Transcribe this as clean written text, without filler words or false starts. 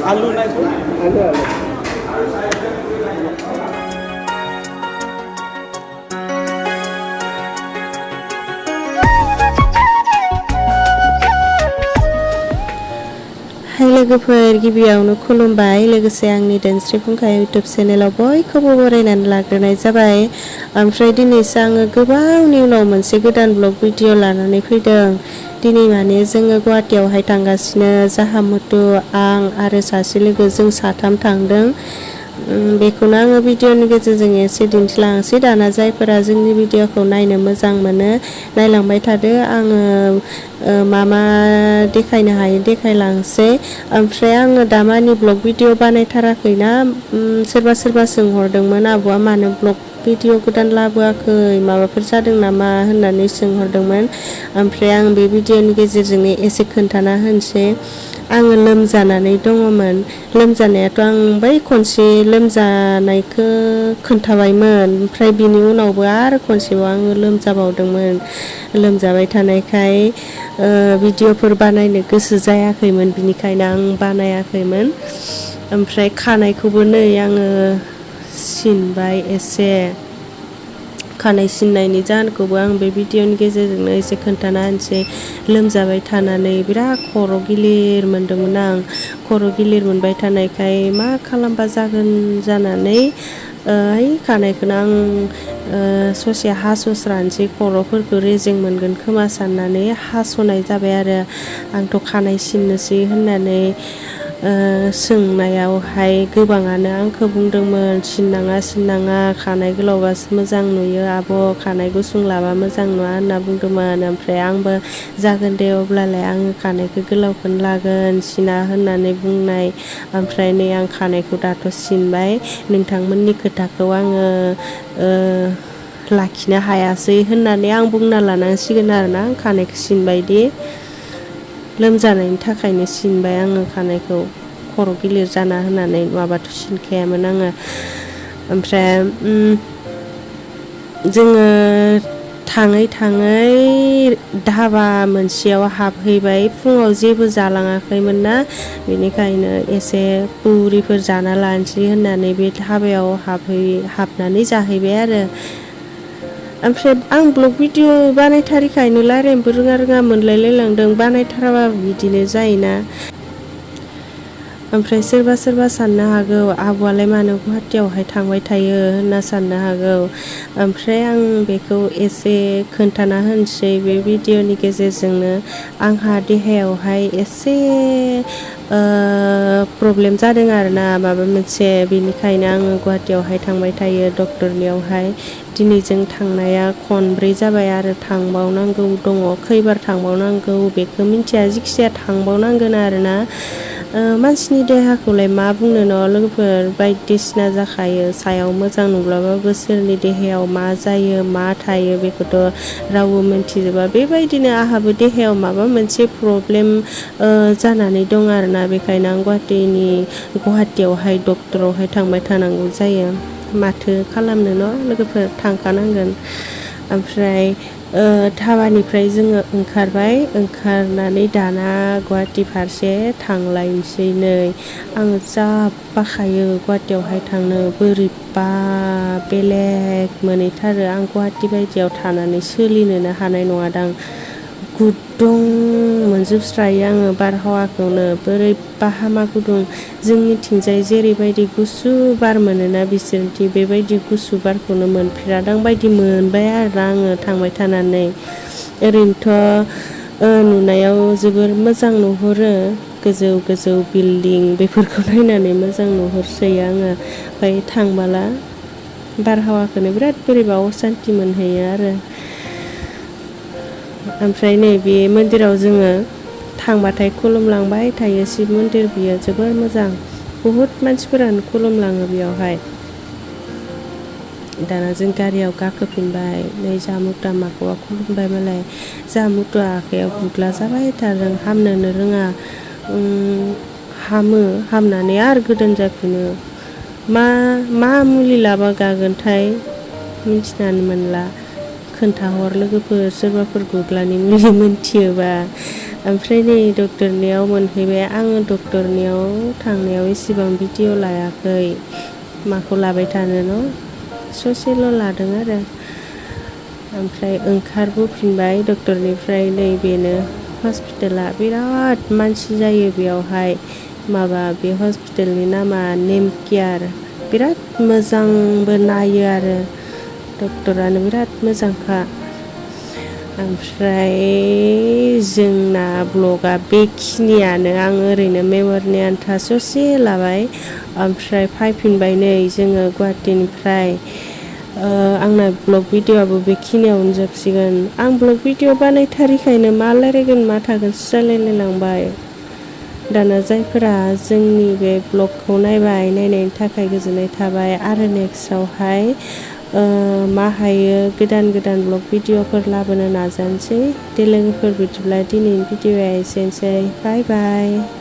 आलू नहीं लोगोफोर गिबियावनो खुलुमबाय लोगोसे आंनि धोनस्रि फुंखा यूट्यूब चेनेलाव बयखौबो बरायनानै लाग्रोनाय जाबाय। ओमफ्राय दिनैसो आङो गोबावनि उनाव मोनसे गोदान ब्लग भिडिअ लानानै फैदों। दिनै माने जोङो गुवाहाटीयावहाय थांगासिनो जाहा मुथु आं आरो सासे लोगो जों साथाम थांदों। बेखौनो आङो भिडिअनि गेजेरजों एसे दिन्थिलांसै। दाना जायफोरा जोंनि भिडिअखौ नायनो मोजां मोनो नायलांबाय थादो। आङो मा देखायनो हायो देखायलांसै। ओमफ्राय आङो दामानि ब्लग भिडिअ बानायथाराखैना सोरबा सोंहरदोंमोन आब'आ मानो ब्लग भिडिअ गोदान लाबोआखै माबाफोर जादों नामा होननानै सोंहरदोंमोन। ओमफ्राय आं बे भिडिअनि गेजेरजोंनो एसे खोन्थाना होनोसै। आङो लोमजानानै दङमोन। लोमजानायाथ' आं बै खनसे लोमजानायखौ खोन्थाबायमोन। ओमफ्राय बिनि उनावबो आरो खनसेबाव आङो लोमजाबावदोंमोन। लोमजाबाय थानायखाय भिडिअफोर बानायनो गोसो जायाखैमोन, बिनिखायनो आं बानायाखैमोन। ओमफ्राय खानायखौबो नै आङो सिनबाय एसे। खानाय सिननायनि जाहोनखौबो आं बे भिडिअनि गेजेरजोंनो एसे खोन्थाना होनोसै। लोमजाबाय थानानै बिराद खर' गिलिर मोन्दोंमोन आं। खर' गिलिर मोनबाय थानायखाय मा खालामबा जागोन जानानै खानायखौनो आं ससे हास'स्रानोसै, खर'फोरखौ रेजें मोनगोन खोमा साननानै हास'नाय जाबाय आरो। आंथ' खानाय सिननोसै होननानै सोंनायावहाय गोबाङानो आंखौ बुंदोंमोन सिननाङा खानाय गोलावबासो मोजां नुयो आब', खानाय गुसुं लाबा मोजां नुवा होनना बुंदोंमोन। ओमफ्राय आंबो जागोन दे अब्लालाय आङो खानायखौ गोलावखौनो लागोन सिना होननानै बुंनाय। ओमफ्राय नै आं खानायखौ दाथ' सिनबाय। नोंथांमोननि खोथाखौ आङो लाखिनो हायासै होननानै आं बुंना लानांसिगोन आरोना। आं खानायखौ सिनबायदि लोमजानायनि थाखायनो सिनबाय आङो खानायखौ, खर' गिलिर जाना होननानै, नङाबाथ' सिनखायामोन आङो। ओमफ्राय जोङो थाङै धाबा मोनसेयाव हाबहैबाय। फुङाव जेबो जालाङाखैमोन ना, बेनिखायनो एसे पुरिफोर जाना लानोसै होननानै बे धाबायाव हाबनानै जाहैबाय आरो। ओमफ्राय आं ब्लग भिडिअ बानायथारिखायनो रायज्लायनोबो रोङा मोनलायलायलांदों। बानायथाराबा बिदिनो जायोना। ओमफ्राय सोरबा साननो हागौ आब'आलाय मानो गुवाहाटीयावहाय थांबाय थायो होनना साननो हागौ। ओमफ्राय आं बेखौ एसे खोन्थाना होनोसै बे भिडिअनि गेजेरजोंनो। आंहा देहायावहाय एसे प्रब्लेम जादों आरोना माबा मोनसे, बेनिखायनो आङो गुवाहाटीयावहाय थांबाय थायो डक्टरनियावहाय। दिनै जों थांनाया खनब्रै जाबाय आरो थांबावनांगौ दङ। खैबार थांबावनांगौ बेखौ मिन्थिया, जिखिजाया थांबावनांगोन आरोना। मानसिनि देहाखौलाय मा बुंनो न' लोगोफोर, बायदिसिना जाखायो। सायाव मोजां नुब्लाबाबो सोरनि देहायाव मा जायो मा थायो बेखौथ' रावबो मिन्थिजोबा। बेबायदिनो आंहाबो देहायाव माबा मोनसे प्रब्लेम जानानै दं आरोना। बेखायनो आं गुवाहाटीयावहाय डक्टरावहाय थांबाय थानांगौ जायो। माथो खालामनो न' लोगोफोर, थांखानांगोन। ओमफ्राय धाबानिफ्राय जोङो ओंखारनानै दाना गुवाहाटी फारसे थांलायनोसै। नै आङो जा बाखायो गुवाहाटीयावहाय थांनो, बोरैबा बेलेग मोनहैथारो। आं गुवाहाटी बायदियाव थानानै सोलिनोनो हानाय नङादां। गुदुं मोनजोबस्रायो आङो बारहावाखौनो, बोरैबा हामा गुदुं। जोंनिथिंजाय जेरैबायदि गुसु बार मोनोना बिसोरनिथिं बेबायदि गुसु बारखौनो मोनफेरादां बायदि मोनबाय आरो आङो थांबाय थानानै। ओरैनोथ' नुनायाव जोबोर मोजां नुहुरो, गोजौ बिल्डिं बेफोरखौ नायनानै मोजां नुहुरसोयो आङो। ओमफ्राय थांबोला बारहावाखौनो बिराद बोरैबा असान्थि मोनहैयो आरो। ओमफ्राय नैबे मन्दिराव जोङो थांबाथाय खुलुमलांबाय थायो शिब मन्दिर बियो जोबोर मोजां बुहुत मानसिफोरानो खुलुमलाङो बेयावहाय दाना जों गारियाव गाखोफिनबाय नै जामुता माखौबा खुलुमबाय मालाय जामुता आखाइयाव गुग्ला जाबाय थादों हामनोनो रोङा हामनानै आरो गोदान जाफिनो मा मुलि लाबा गागोनथाय मिथिनानै मोनला खोन्थाहर लोगोफोर सोरबाफोर गुग्लानि मुलि मोनथियोबा ओमफ्राय नै डक्टरनियाव मोनहैबाय आङो डक्टरनियाव थांनायाव एसेबां भिडिअ लायाखै माखौ लाबाय थानो न' ससेल' लादों आरो ओमफ्राय ओंखारबोफिनबाय डक्टरनिफ्राय नै बेनो हस्पिटाला बिराद मानसि जायो बेयावहाय माबा बे हस्पिटालनि नामा नेम केयार बिराद मोजांबो नायो आरो डक्टरानो बिराद मोजांखा ओमफ्राय जोंना ब्लगा बेखिनियानो आं ओरैनो मेम'रिनि आन्था ससे लाबाय ओमफ्राय फैफिनबाय नै जोङो गुवाहाटीनिफ्राय आंना ब्लग भिडिअ'आबो बेखिनियावनो जोबसिगोन आं ब्लग भिडिअ' बानायथारिखायनो मा रायलायगोन मा थागोन जालायलायलांबाय दाना जायफोरा जोंनि बे ब्लगखौ नायनायनि थाखाय गोजोननाय थाबाय आरो नेक्स्टआवहाय मा हायो गोदान ब्लग भिडिअ'फोर लाबोनो नाजानोसै दे लोगोफोर बिदिब्ला दिनैनि भिडिअ'आ एसेनोसै बाय बाय